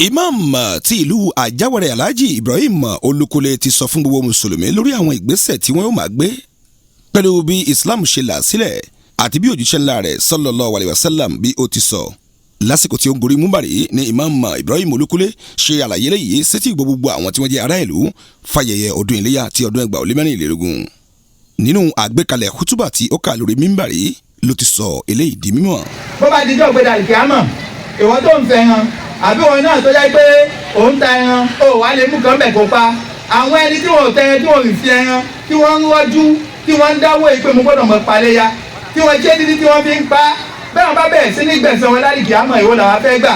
Imam ti ìlú Àjáwẹ̀rẹ̀, Alhaji Ibrahim Olúkúlé, ti sọ fún gbogbo mùsùlùmí lórí àwọn ìgbésẹ̀ tí wọ́n yóò máa gbé pẹ̀lú bí Islam ṣe là sílẹ̀ àti bí òjíṣẹ́ ńlá rẹ̀ sallallahu alayhi wa sallam bí ó ti sọ. Lásìkò tí ó ń gorí múbàrí ní Imam Ibrahim Olúkúlé ṣe àlàyé léyìí sétí gbogbo àwọn tí wọ́n jẹ́ ará ìlú fàyẹyẹ ọdún iléyà ti ọdún 2024. Nínú àgbékalẹ̀ kútúbà tí ó kà lórí mímbàrí ló ti sọ eléyìí di mímọ̀. Bó bá dijọ́ gbé dàlùkìámọ̀, ìwọ tó ń fẹ́ hàn àbí wọn náà tó jẹ́ pé òun ta ẹran, ó wàá lè mú kan bẹ̀ kó pa àwọn ẹni tí wọn ò tẹ ẹran, tí wọn ò fi ẹran, tí wọ́n ń rọ́jú, tí wọ́n ń dáwọ́ yìí pé mo gbọ́dọ̀ mọ̀ paléya, tí wọ́n ṣe títí tí wọ́n fi ń pa bẹ́ẹ̀. Wọ́n bá bẹ̀rẹ̀ sí ní gbẹ̀san wọn lálìkìámọ̀, ìwọ làwọn fẹ́ gbà.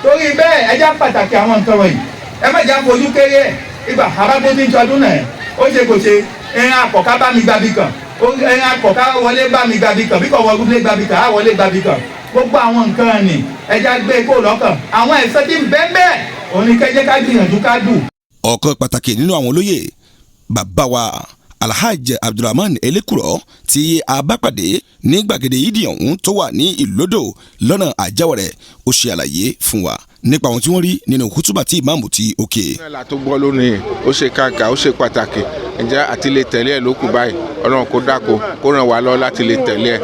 Torí bẹ́ẹ̀, ẹ já pàtàkì àwọn nǹkan wọ̀nyí, ẹ má já fojú kéré ẹ̀. Ìgbà àbábó tí ń ṣọdún náà, ó ṣe kò ṣe, ẹran akọ̀ká bá mi gbabi kan, ẹran akọ̀ká wọlé bá mi gbabi kan, bí kò wọlé gbabi kan, á wọlé gbabi kan. Gbogbo àwọn nǹkan ni ẹja gbé kó lọ́kàn. Àwọn ẹ̀sọ́ tí ń bẹ́ẹ̀ bẹ́ẹ̀ òun ni kẹ́jẹ́ ká gbìyànjú ká dù. Ọ̀kan pàtàkì nínú àwọn olóyè, bàbá wa Alhaji Abdulrahman Elekuro, tí a bá pàdé ní gbàgede yídì ọ̀hún tó wà ní Ìlódò lọ́nà Àjáwọ̀rẹ̀, ó ṣe àlàyé fún wa nípa ohun tí wọ́n rí nínú kútúbà tí ìmáàmù ti òkè. Náà tó gbọ́ lónìí, ó ṣe kàǹkà, ó ṣe pàtàkì. Ǹjẹ́ àti lè tẹ̀lé ẹ̀ ló kù báyìí? Ọlọ́run kó dáko kó ràn wá lọ láti lè tẹ̀lé ẹ̀,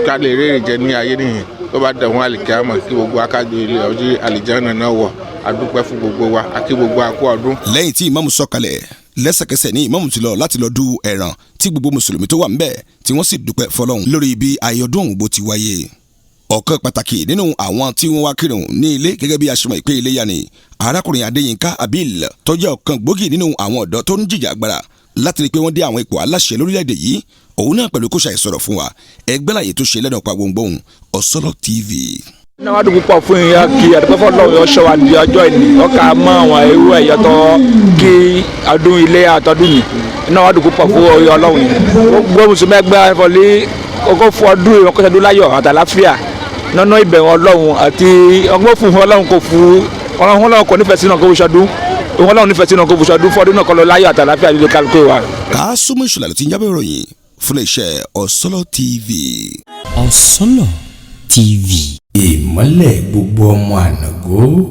ká lè rèrè jẹ ní ayé nìyẹn, tó bá dẹ̀wọ̀n àlìkámọ̀, kí gbogbo akájọ ilé ọjọ́ àlìjáná náà wọ̀. Adúpẹ́ fún gbogbo wa, akí gbogbo akú ọdún. Lẹ́yìn tí ìmáàmù sọ̀kalẹ̀, lẹ́sẹ̀kẹsẹ̀ ní ìmáàmù ti lọ láti lọ du ẹran tí gbogbo mùsùlùmí tó wà ńbẹ̀ tí wọ́n sì dúpẹ́ fọlọ́run lórí ibi àyọ̀dún ọ̀hún bó ti wáyé. Ọ̀kan pàtàkì nínú àwọn tí wọ́n wá kírun ní ilé gẹ́gẹ́ bí aṣọ́mọ̀ ìpè iléyà ni arákùnrin Adéyínká Abil, tó jẹ́ ọ̀kan gbòógì nínú àwọn ọ̀dọ́ tó ń jìjà agbára láti rí i pé wọ́n dé àwọn ipò aláṣẹ lórílẹ̀‐èdè yìí. Òun náà pẹ̀lú kó ṣàìsọ̀rọ̀ fún wa ẹgbẹ́ láyé tó ṣe lẹ́nu ọ̀pá gbohùngbohùn Ọ̀sọ́lọ̀ TV. Náà wàá dùn púpọ̀ fún yín kí àdúgbò fọlọ́run yọ ṣọ́ wa di ọjọ́ ìní ọkà mọ́ àwọn ewu ẹ̀yọ́ tó kí ọdún ilé àtọ́dún yìí. Náà wàá dùn púpọ̀ fún oyè Ọlọ́run yìí. Gbogbo mùsùlùmí ẹgbẹ́ ẹ̀fọ́lì kókó fún ọdún yìí, ọkọ̀ láyọ̀ àtàláfíà nínú ìbẹ̀rù Ọlọ́run àti ọgbọ́n fún Ọlọ́run, kò fún Ọlọ́run. Ọlọ́run kò nífẹ̀ẹ́ sínú kó fi ṣọdún. Ọlọ́run nífẹ̀ẹ́ sínú kó fi ṣọdún fọdún náà kọ́ lọ láyọ̀ àtàláfíà líle kálukú wa. Kásùmù Ìṣọ̀lá ló ti ń jábọ̀ ìròyìn fún iléeṣẹ́ Ọ̀sọ́lọ̀ TV. Ọ̀sọ́lọ̀ TV. Ìmọ́lẹ̀ gbogbo ọmọ ànàgó.